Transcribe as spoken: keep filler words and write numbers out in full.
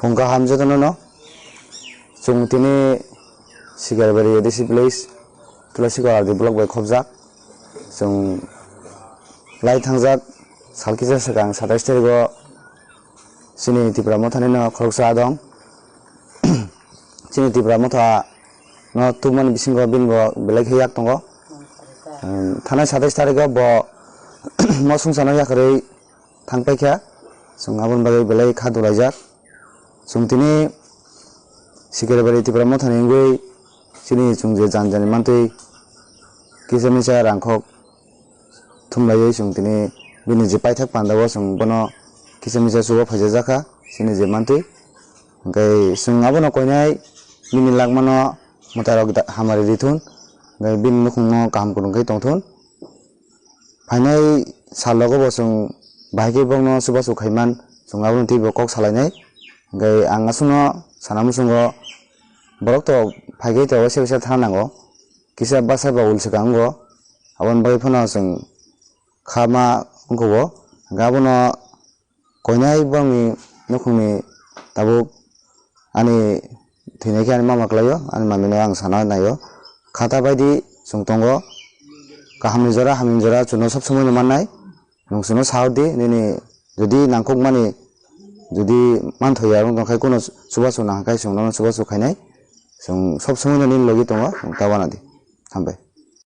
Phung kaham jotono no. Chwng tini Sikarbari A D C village, Tulasi Kola R D block bai khobjak. Chwng lai thangjak sal kisa swkang satais tarigo chini Tipra Mothani no khoroksa adong. Chini Tipra Motha no tubumani bisingo bini bo belai khe yak tongo. Em, thanai satais tarigo bo mosungsano yakarwi thang paikha. Chwng aboni bagwi belai kha dulaijak. Chwng tini Sikarbari Tipra Mothani wngwi chini chwng je jan jani mantwi kisa misa rangkhok thumlaiwi chwng tini bini je paithak pandao chwng bono kisa misa chuba phaijajakha chini je mantwi. Hwnkhe chwng abono koinai bini langmano mwtairok da-, hamari rithun, hwnkhe bini nukhungno kaham kwrwng khe tongthun. Phainai salogo bo chwng bahai khe bokno chubachu khaiman, chwng abono teibo kok salainai. Hwnkhe ang aswkno sana muchungo borok to phai khe to waisa waisa thana nango, kisa bwsa ba ul swkang wngo, aboni bagwi phano chwng kha ma wngkha o. Hwnkhe abono koinai borokni nukhungni tabuk ani thwinai khe ani mama kwlaio, ani mamino ang sana naio. Kha ta baidi chwng tongo, kahamni jora hamyani jora chwngno sob somoino mannai. Nwng chwngno sa hor di, nini jodi nangkukmani jodi manthoya wng tong khe, kuno chubachu nang khe chwng nono chubachu khainai. Chwng sob somoino nini logi tongo, nwng ta uanadi. Hambai.